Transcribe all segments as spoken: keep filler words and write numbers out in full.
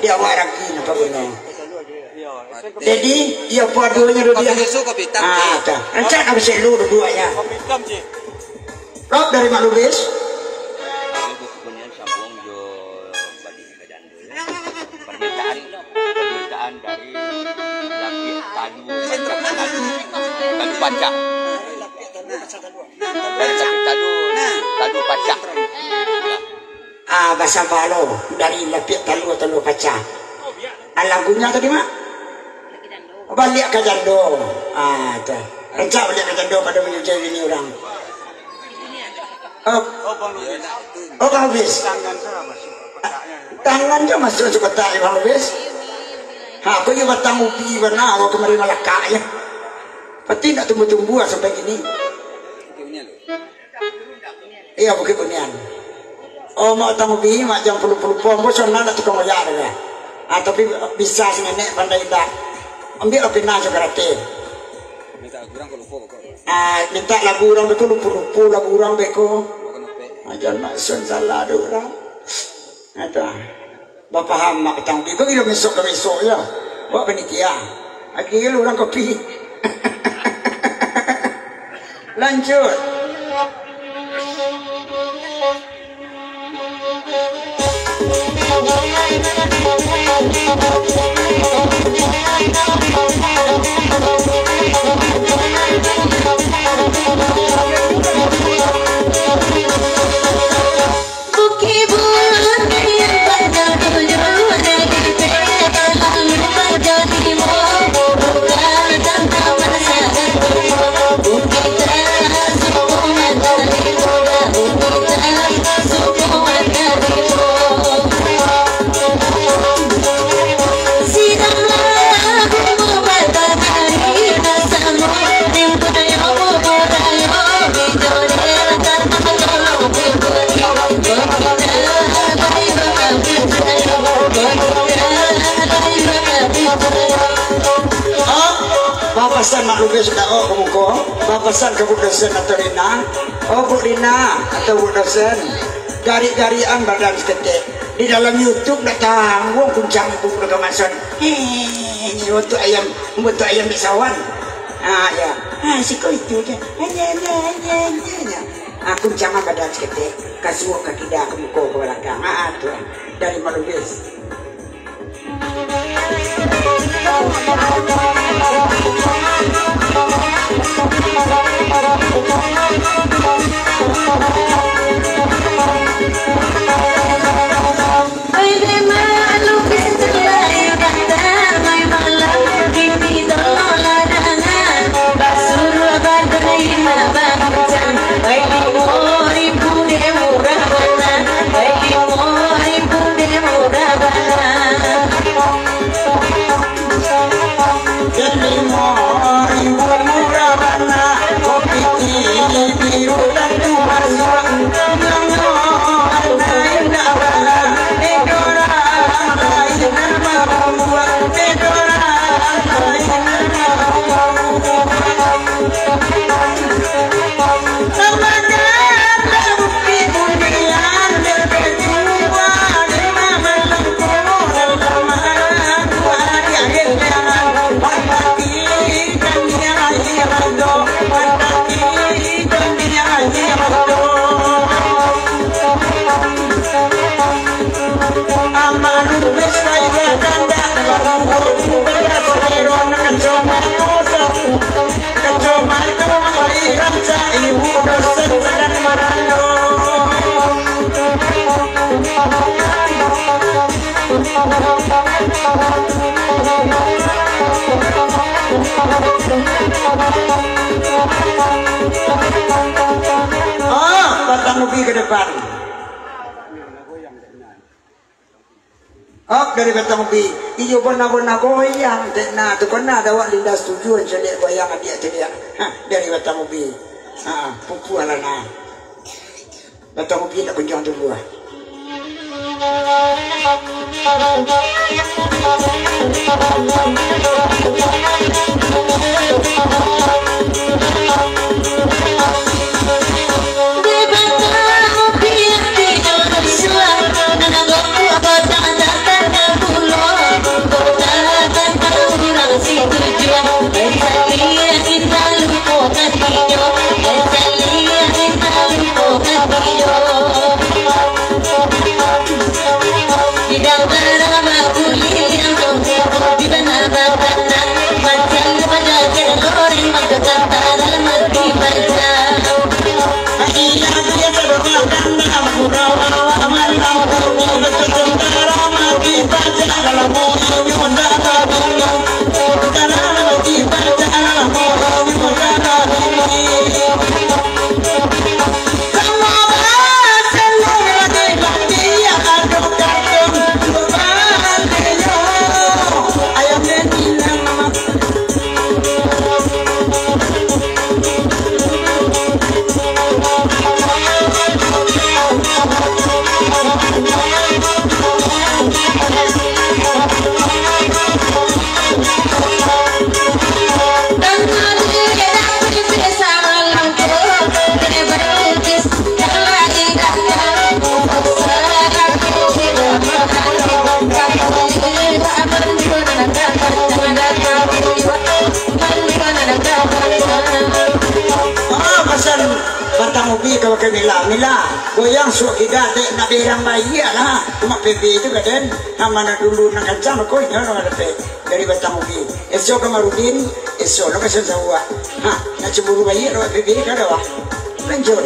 Di awak ragi napa guno. Jadi, iyo, paduonyo dulu dia. Kopi susu, kopi hitam, Ah, Cik. Dah. Rancak nak bisa lu duduaknya. Kopi hitam, Cik. Rob dari Mak Lubis. Permintaan, permintaan dari Lapiak Talu, Talu Pacah. Dari Lapiak Talu, Talu Pacah. Ah, basambah lo dari Lapiak Talu, Talu Pacah. Ah, lagunyo tadi, Mak? Baliak ka jando. Ah, tu. Rancak baliak ka jando pado manyucai bini urang. Oh. Oh, Bang Lubis. Tangan tu masuk kotaknyo. Tangan tu masuk, masuk kotak, Bang Lubis. Ha, aku inyo batang ubi bana, aku kamari malakak je. Pati nak tumbuah-tumbuah sampai kini. Iyo, Bukik Bunian. Oh, mak batang ubi, mak jam puluah puluah pom, bos, sana nak tukang oyak dek. Ah, tapi bisa si nenek pandai indak. Ambiak lah pinah jo karate. Minta lagu urang ko lupo, pokok. Ah, minta lagu urang beko, lupo-lupo lagu urang beko. Aja nak sun salah dek urang. Aduh. Bapaham mak batang ubi. Ko gilo mesok ka mesok yo. Buek panitia. Agi lu urang kopi. Lanjut. Oh, bapasan mak lubis dak, oh, ka muko. Bapasan ka Bu Dosen atau Lina. Oh, Bu Lina atau Bu Dosen. Garik-garikan badan saketek. Di dalam YouTube dak tangguang kuncang ibu Dosen. Eh, ini untuk ayam, untuk ayam di sawan. Ah, ya. Ah, siko itu je. Hanya, hanya, hanya, hanya. Ah, kuncangan badan saketek. Ka suok, ka kida, ka muko, ka balakang. Ah, tu. Dari Malubis. Ah, batang ubi ka depan. Hop, dari batang ubi. Iyo, bona-bona goyang, dek nah. Tu kona ada awak linda setuju, caliak goyang adiak caliak. Ha, dari batang ubi. Ha, pupuah lah nah. Batang ubi tak kunjuang tumbuah. Suok kida dek nak berang baiak lah. Mak P B tu kaden. Ha, mano dulu nan kancang ko inyo nan dapek dari Batang Ubi. Esok Kamarudin, esok lo Kasan Sawak. Ha, nak cemburu baiak lo Mak P B kada wah. Lanjut.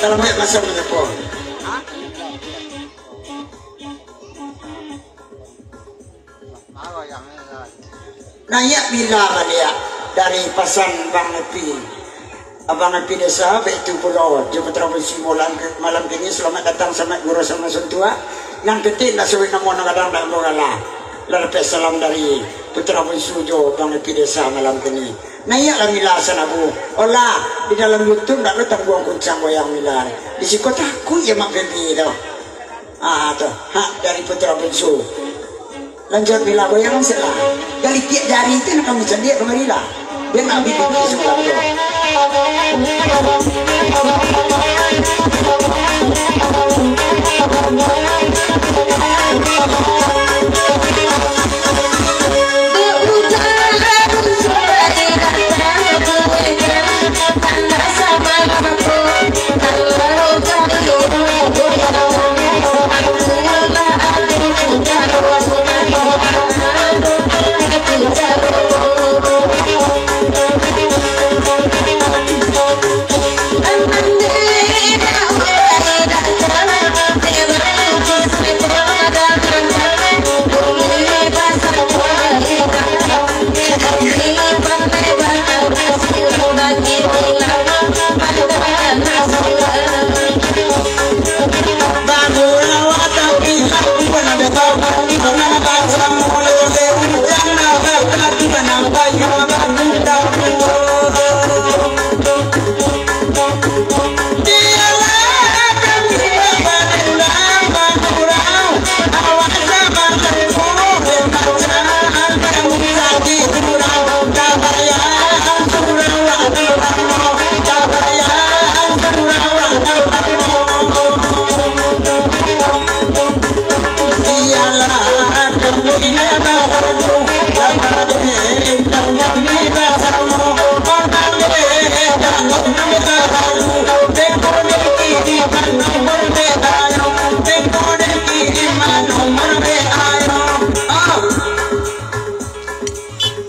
Kalau banyak masa menyepo. Naiak mila baliak dari pasan Bang Epi. Abang Epi Desa, baitu pulo jo Putra Bunsu malam, malam kini, salamaik datang, salamaik guru, salamaik suntuak. Nan ketik ndak sabuik namo, nan gadang ndak ambo gala. Lah dapek salam dari Putra Bunsu jo Bang Epi Desa malam kini. Naiaklah mila sanabu. Olah, di dalam YouTube ndak lo tangguang kuncang goyang mila. Di siko takuik jo Mak Febi tu. Ah, tu. Hak dari Putra Bunsu. Lanjut mila goyang sila. Dari tiap jari tu nak kami caliak kamari lah. Biar nak bibik di sebelah tu.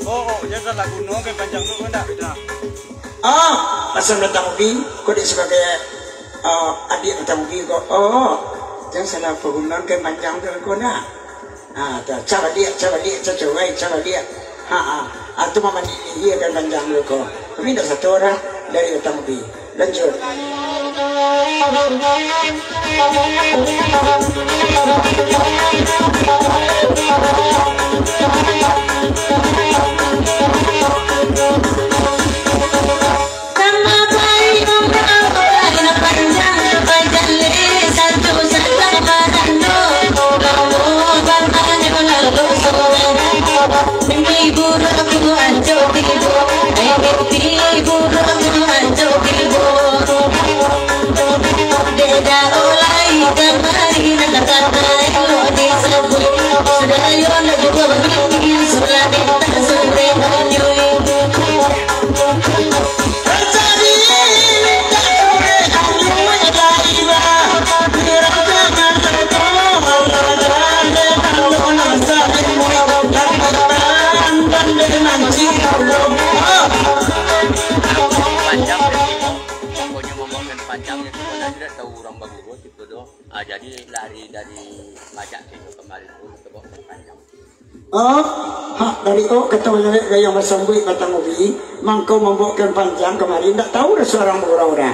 Oh, oh, jan salah guno kain panjang tu, ndak? Ah, pasal datang ubi, kau dek sabagai, ah, adiak datang ubi kau. Oh, jan salah paguno kain panjang tu kau, ndak? Ah, tu, cabaliak, cabaliak, cacawai, cabaliak. Ha, ha. Ah, tu mamandi lihia kain panjang tu kau. Kami ndak satu orang dari datang ubi. Lanjut. Panjang, pokoknyo mambaokan panjang, itu pun dah tahu urang baguru, gitu doh. Ah, jadi lari dari majak kito kamari tu, kito baokan panjang. Oh, hak dari o kato manyarik gayuang basambuik batang ubi, mangko mambaokan panjang kamari, ndak tahu dah surang bagurau dah.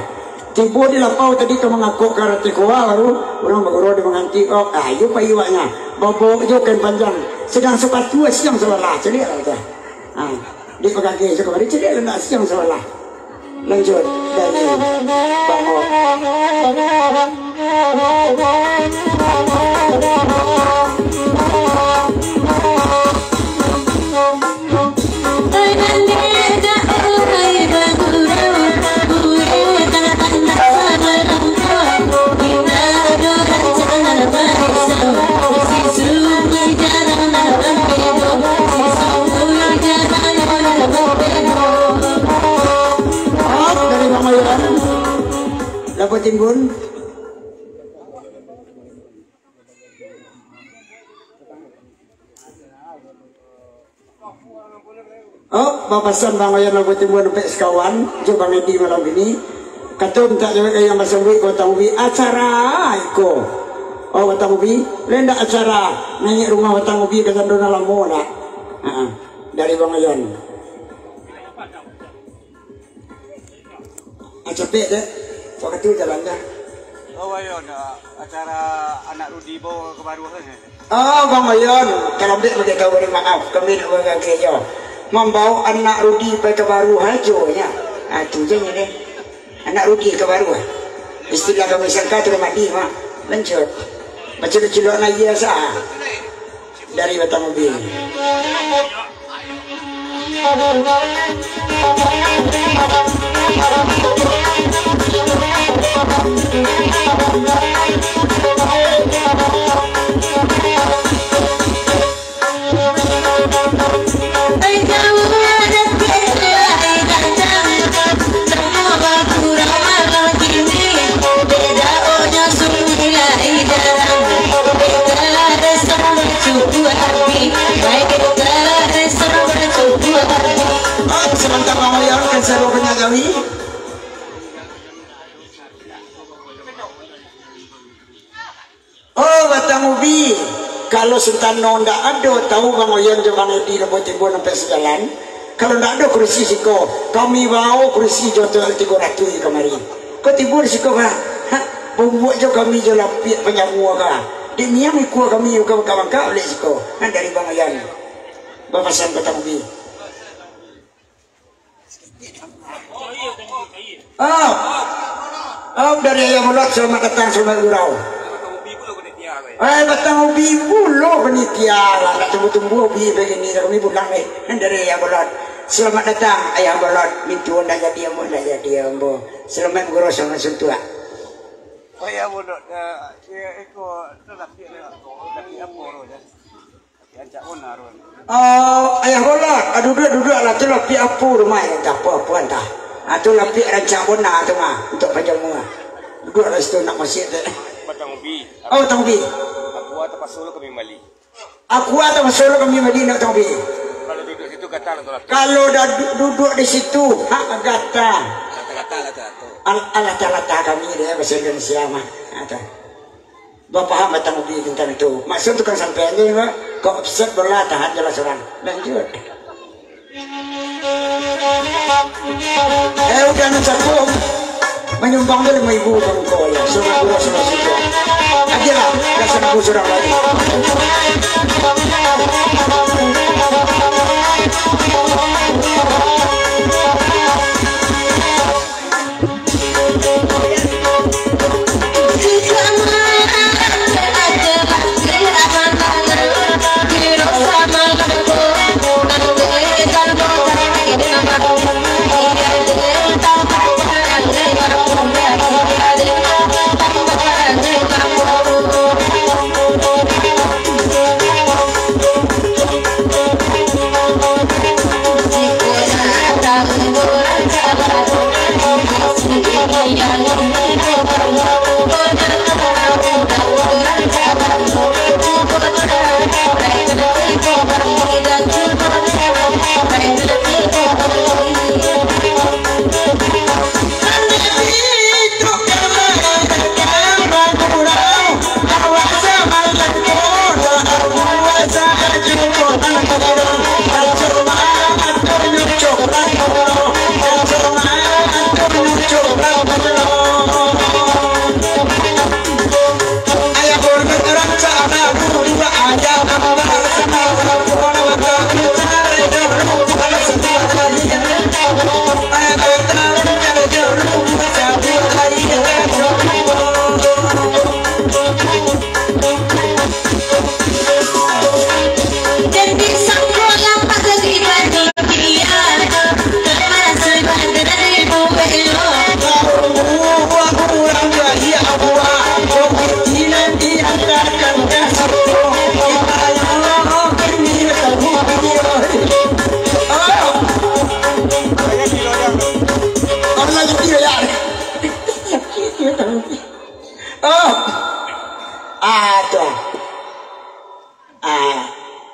Tibo di lapau tadi ka mangakok ka ratih koa baru, urang bagurau di manganti, oh, ayo pai awaknyo. Babaok jo kain panjang, sadang sapatu siang sabalah, caliak lah tu. Ha, di pagageh jo kamari, caliak lah ndak siang sabalah. Lanjut. Hop, dari Bang Oyon. Labuah Timbun. Oh, bapasan Bang Oyon Labuah Timbun ampek sakawan, jo Bang Edi malam kini. Kato mintak jawek ka yang basambuik ko, Watang Ubi, acara iko. Oh, Watang Ubi, lai ndak acara naiak rumah Watang Ubi ka tando nan lamo ndak? Ha, dari Bang Oyon. Ah, capek dek. Wakatu jalan dah. Oh, ayo, nak acara anak Rudi bawa ka baruah kan? Oh, Bang Oyon, kalau dek bagi tahu bari maaf, kami nak bagageh jo. Mambawa anak Rudi pai ka baruah ajo nya. Ah, tu je ni deh. Anak Rudi ka baruah. Istilah kami sangka tu mandi, mak. Lanjut. Baculok-culok na iya sa. Dari Watang Ubi. Oh, samantang Bang Oyon kan sarupo panyagawi. Oh, Watang Ubi, kalau santano ndak ado, tahu Bang Oyon jo Bang Edi Labuah Timbun ampek sajalan. Kalau ndak ado kurusi siko, kami bawo kurusi jo tu tigo ratuih kamari. Ko tibo di siko ka? Ha, bumbuak jo kami jo lapiak panyamuah ka. Dek miang ikua kami ka bangkak-bangkak ulek siko. Ha, dari Bang Oyon. Bapasan Watang Ubi. Ah, ah, dari Ayah Bolot, selamat datang, selamat gurau. Eh, Watang Ubi pulo panitia lah, nak tumbuah-tumbuah ubi begini, kami pulang eh, dari Ayah Bolot. Selamat datang, Ayah Bolot, mintuo ndak jadi ambo, ndak jadi ambo. Selamat gurau, selamat suntuak. Oh, Ayah Bolot, eh, eh, iko, tu lapiak, lapiak apo tu, Ayah? Oh, Ayah Bolot, ah, duduak, duduak lah, tu lapiak apo rumah, eh, tak apo-apo antah. Ah, tu lapiak rancak bona tu mah, untuk pajamu. Duduak lah situ nak masjid tu. Watang Ubi. Oh, Watang Ubi. Aqua tapaso lo kami mali. Aqua tapaso lo kami mali nak Watang Ubi. Kalau duduak situ gatal tu lapiak. Kalau dah du-, duduak di situ, hak gatal. Gatal-gatal lah tu, tu. Al-, alah, alah, kami dia bahasa Indonesia mah. Ah, tu. Bapaham Watang Ubi tantang itu. Maksud tukang sampean tu, Pak, kok offset bola tahan jelas orang. Lanjut. Eh, udah mencakup. Manyumbang tu lima ribu ka muko ya. Suruh guru, suruh siko. Ajalah, dah seribu surang lai.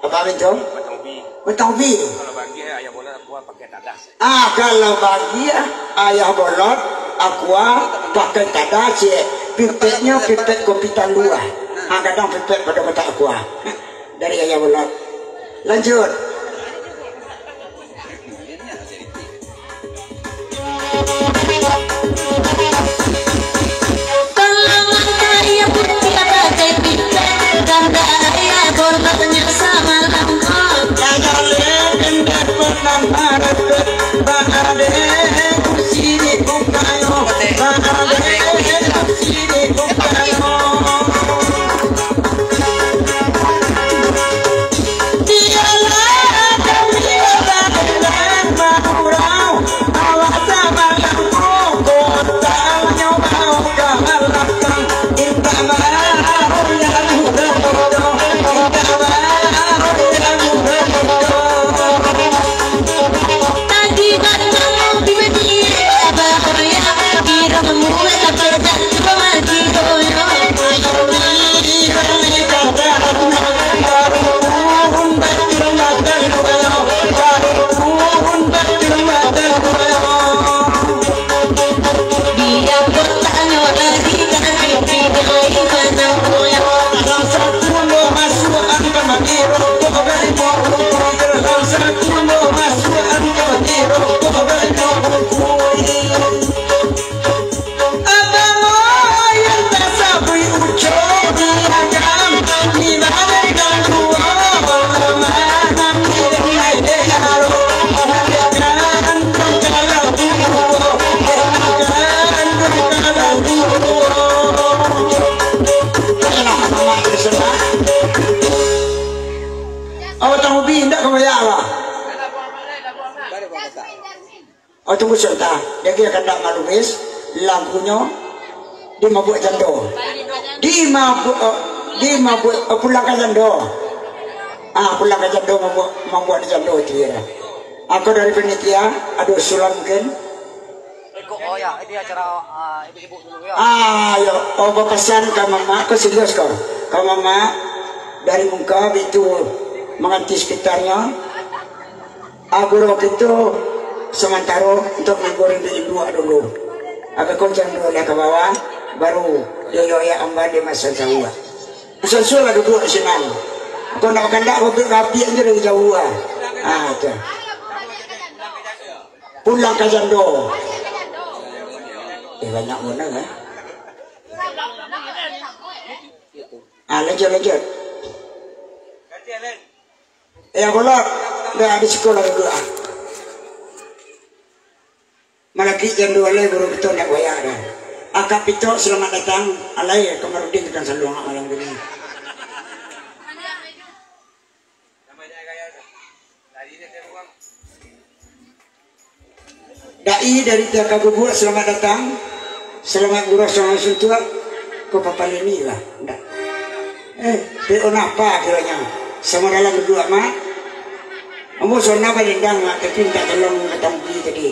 Apo itu? Batang ubi. Batang ubi. Kalau bagi ayah boleh, aku pakai tadah. Ah, kalau bagi ayah bolot, aku pakai tadah, cek. Pipetnyo pipet kopi talua. Ah, kadang pipet pado kotak aku. Dari ayah bolot. Lanjut. Awak tangguh bi, indak ka bayak lah. Oh, tunggu sabanta. Jadi, kandak manulis lagunyo di Mabuak Jando. Di Mabuak, eh, di Mabuak, eh, Pulang ka Jando. Ah, Pulang ka Jando, Mabuak, Mabuak di Jando tu, ya. Aku dari panitia, ada usulan mungkin? Ikut, oh ya, ini acara, ah, ibu-ibu dulu, ya. Ah, yo, oh, bapasan ka mama, ko serius ko. Ka mama, dari muka itu manganti sekitarnya. Ah, guru kito samantaro untuak manggoreng di induak dulu. Agak ko jam duo lah ka bawah, baru yo, yo, ya, amban di masa jauah. Susul lah duduak di sinan. Kau nak kandak, kau ambil rapiak je dari jauah. Ah, tu. Pulang ka Jando. Eh, banyak benar, eh. Ah, lanjut, lanjut. Eh, Abolot, dah habis sekolah dulu, ah. Malakik jando alai guru kito ndak wayah dah. Akak Pito, selamat datang. Alai Kamarudin tukang saluang malam kini. Dai dari Tiaka Gubuak, selamat datang. Selamat gurau, selamat suntuak. Ko papaleni lah. Ndak. Eh, P O napa kironyo? Samo dalam duduak, Mak. Ambo sona balendang, Mak, tapi mintak tolong ka Tampi tadi.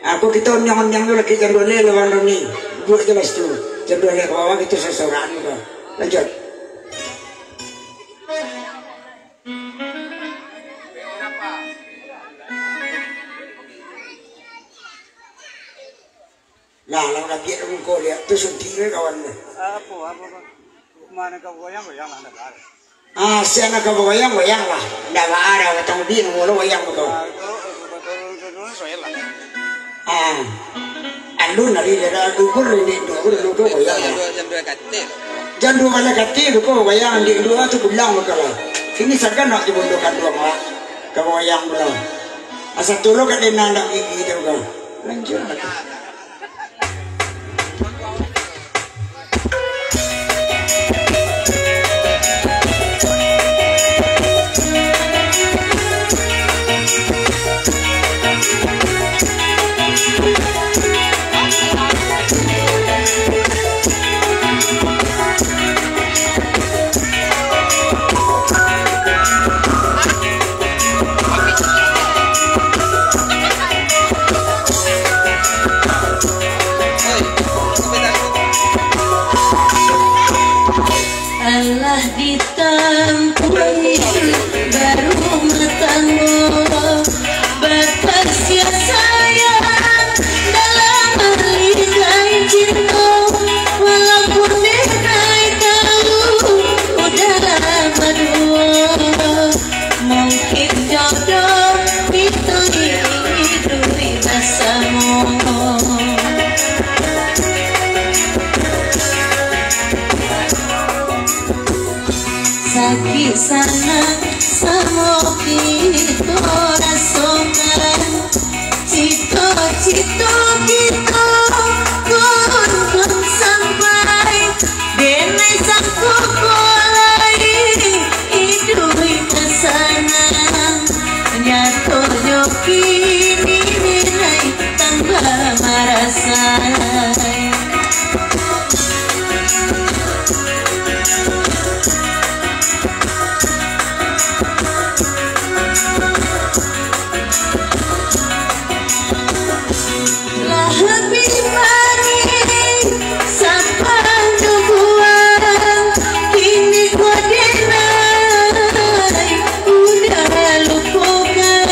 Aku kito ondiang-ondiang tu laki jam dua leh lawan Roni. Duduak je lah situ. Jam dua leh ka bawah kito sosoran tu. Lanjut. Lah, lah, lah, biak muko liak tu suntik tu kawan tu. Apo, apo, apo? Mano ka goyang, goyang lah, ndak baa. Ah, sia nak ka goyang, goyang lah. Ndak baa, batang ubi, nunggu lo goyang tu. Ah, tu, tu, tu, tu, tu, tu, lah. Ah. Alun ari dara dukur, ini dua, dua, dua, goyang lah. Jam dua baleh kati tu ko goyang, di dua tu pulang tu lah. Kini sagan nak dibundukan dua, Mak. Ka goyang pulang. Asa tu lo ka denang ndak gigi tu ko. Lanjut. Sanang samo kito rasokan, cito-cito kito pun sampai, denai sangko ko lai iduik ka sanang, nyatonyo kini denai tambah marasai. Lah bi manih sapanjang bulan, kini ko denai udah lupokan.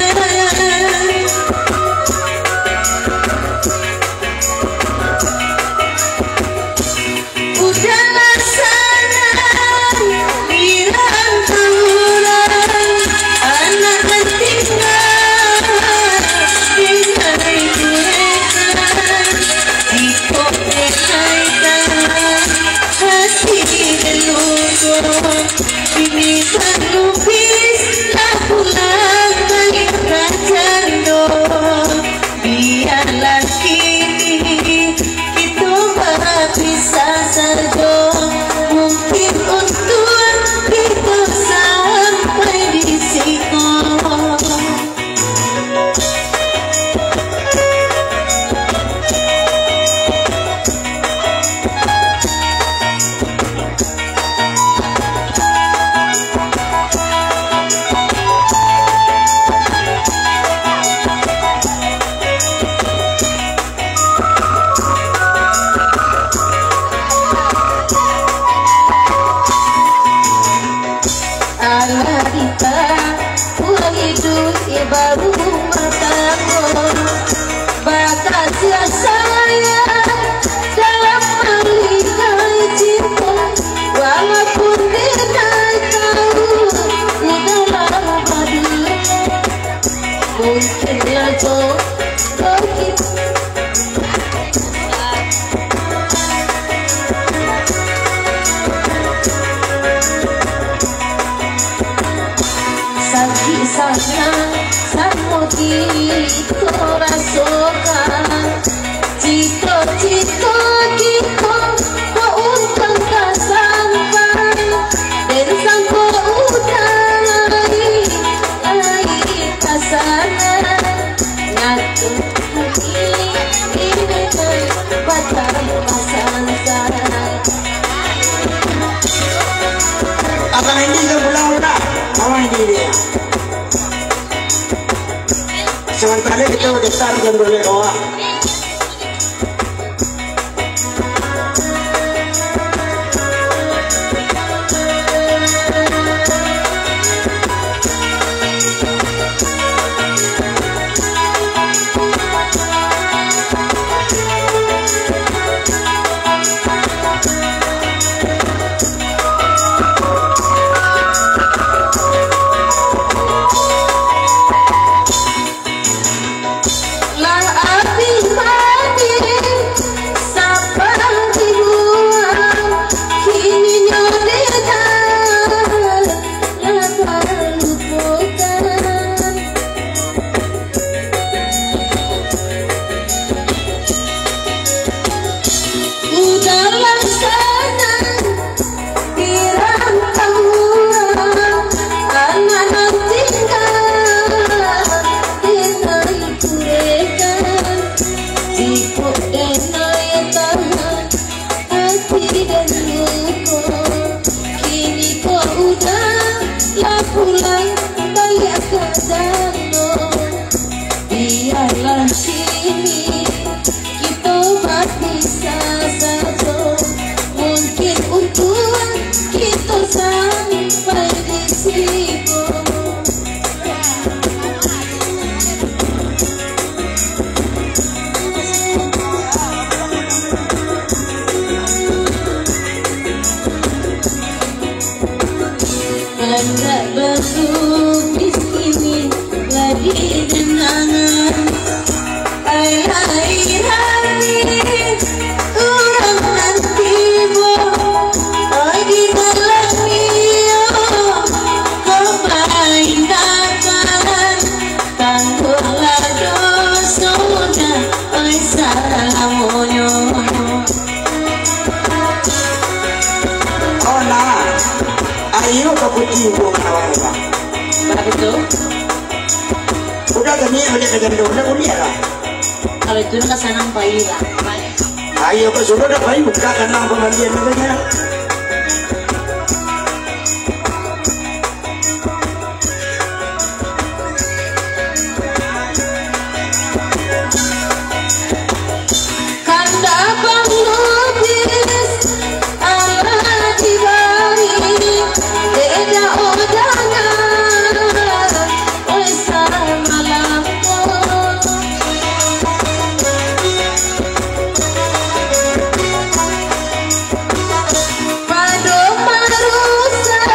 Udahlah sanang di rantau urang, anak nan tingga denai kurekan, iko denai tahan hati den luko, kini talupis lah pulang baliak ka jando. Bialah kini kito bapisah sajo, mungkin untuang kito sampai di siko. Alah dita, buah iduik barumah tanggo. Bakasiah sayang dalam malikai cinto, walaupun denai tahu di dalam baduo, mungkin lah jo bagi. Sakik sanang samo kito rasokan, cito-cito kito ko untuang ka sampai, den sangko udah lai, lai ka sanang. Abang Indi jan pulang dulu dah. Abang Indi dia. Sementara kita udah start jam dua belas awak. Lah abih mati sapang dibuang, kini nyo denai lah talupokan. Udahlah sanang di rantau urang, anak nan tingga denai kurekan, jikok denai tahan hati den luko, kini ko udah lah pulang baliak ka jando. Bialah kini kito bapisah sajo, mungkin untuang kito sampai di siko. Andak baru miskin lagi denangan. Ai, lai rami urang nan tibo, ai, di dalam iyo Ibu awak, Pak. Bagus tu. Udah gini, udah ka jando, udah kuliah lah. Kalau itu, udah sanang bayi lah. Ayo, kok sudah dah bayi, buka kandang pamandian katanya. Kanda Bang Lubis, alah dibari, dek dak odana, oi samalam ko. Pado marusak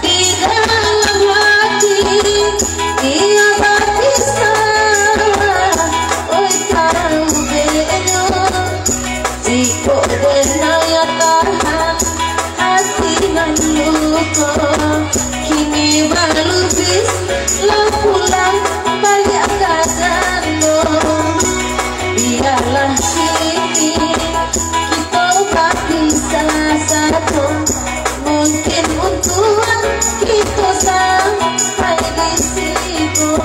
di dalam hati, iyo bakisah, oi tau beno. Jikok den nan tahan hati nan luko, kini Bang Lubis lah pulang baliak ka jando. Bialah kini kito bapisah sajo, mungkin untuang kito sampai di siko.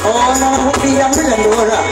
Oh, nang diam tu jando lah.